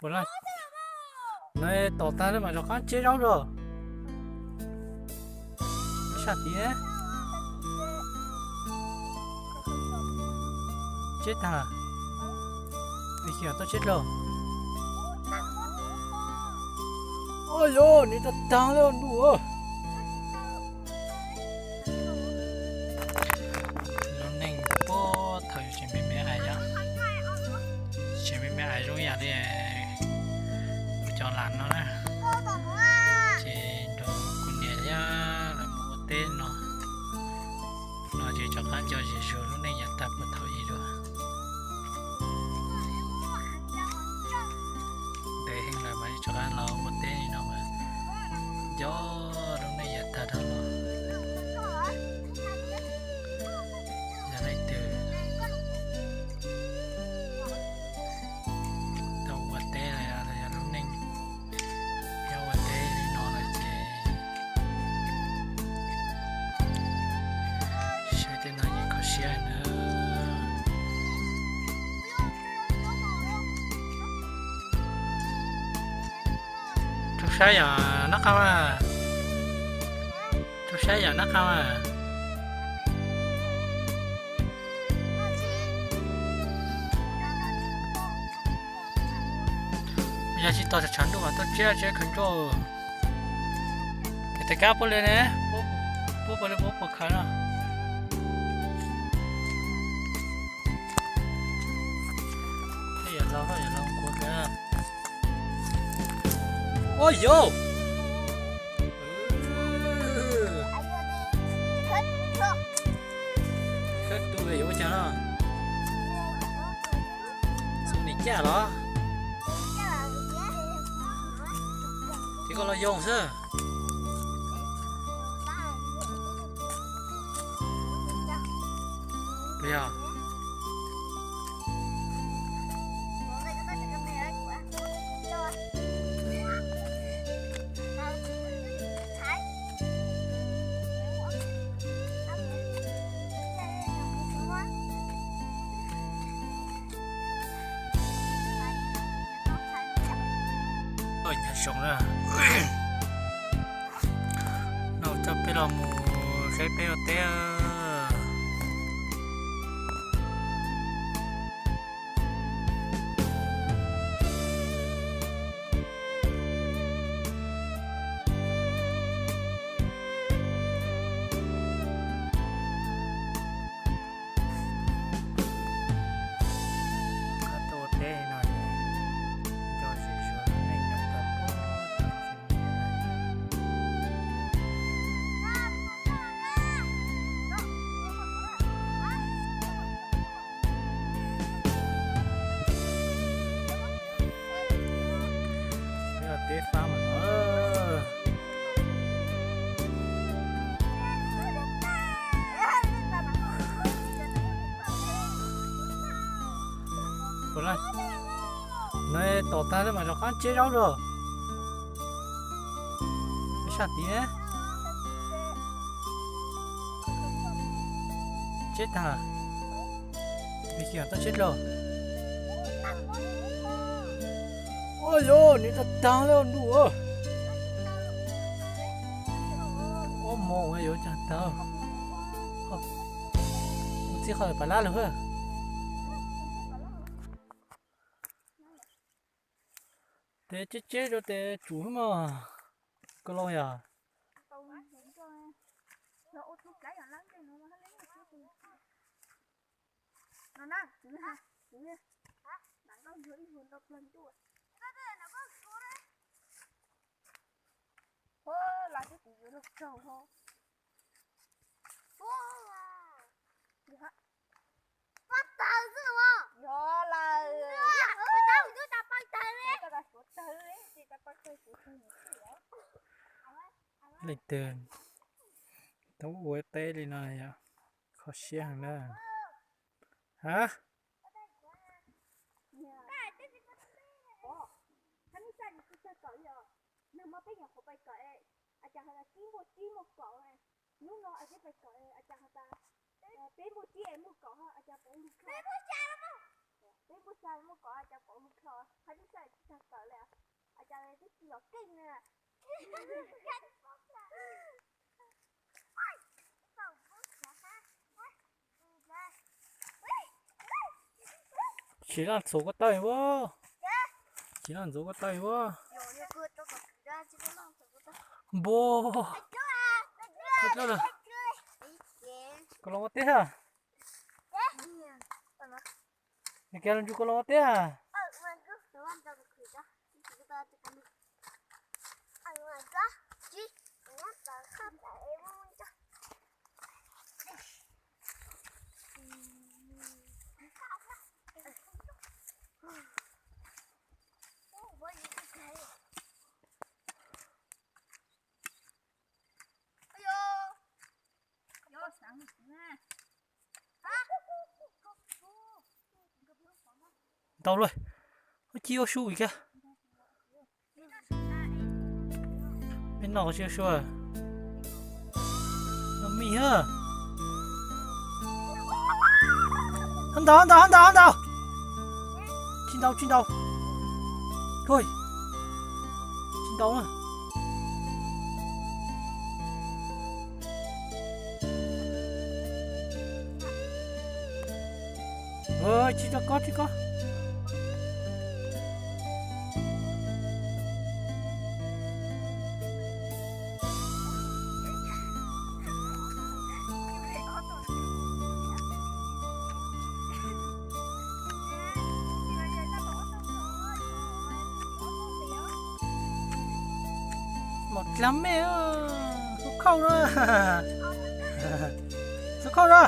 Puas laj? No tom tag lawm mas rov qab tseb zaub rau. Sab tid. Tseb tag. Ib xyoos tuaj tseb dlua. Ua yog nws tag tag li ntuj. Lub neej puag thaum yus tseem me me ais yom, tseem me me ais zoo yam li kuv cov lam no na, ces nrog kuv niam thiab lawv mus ua teb no, no ces rov qab nco zis zug lub neej yav tag puag thaum ub dua. Ntev heev lawm mas rov qab los ua teb li no mas nco lub neej yav tag dhau los. Yog leej twg tau ua teb los yog lub neej nyob ua teb li no lawm ces saib tej no yeej kho siab na. Rau saib yom nab qab mas, rau saib yom nab qab mas. Yog tsis tos tshav ntuj mas tuaj tsiab tsiab khaws nroj. Tes kab puab li ne, puab puas li puab puas khaws no. Ua yog khawb tu yuav ua cas no? Xu nim caj los? Ces koj los yoo xwb. Puas yog? Nyob zoo na, no coj peb los mus saib peb ua teb. Qab tuaj ua teb no, nco tsis suav neej nyob tau puag thaum ub. Peb ua teb fab mas no. Puas laj? No tom tag lawm mas rov qab tseb zaub rau. Sab tid ne. Tseb tag. Nws xyom tuaj tseb dlua. Ua yog nws tag tag li ntuj. Ua mov yuav cas tag. Ua txij qhov pas lab lug. Tes tseb tseb rau tes tsum xwb mog. Koj loo yog. Yog lawm. Leej twg tau ua teb li no yog kho siab heev na. Ha? Tsis laj ntxuav koj taw ua. Tsis laj ntxuav koj taw ua. Npua. Koj los ua teb ha. Nws kiag los ntsug koj los ua teb ha. Ntau lawm, ua ci ua su kiag. Peb noj tsis ua su. Noj mij ha. Hab ntau, hab ntau, hab ntau, hab ntau. Tsis ntau, tsis ntau. Thôi. Tsis ntau na. Tsis tso kob, tsis kob. Mos dlab mej, xub khauj na. Xub khauj na.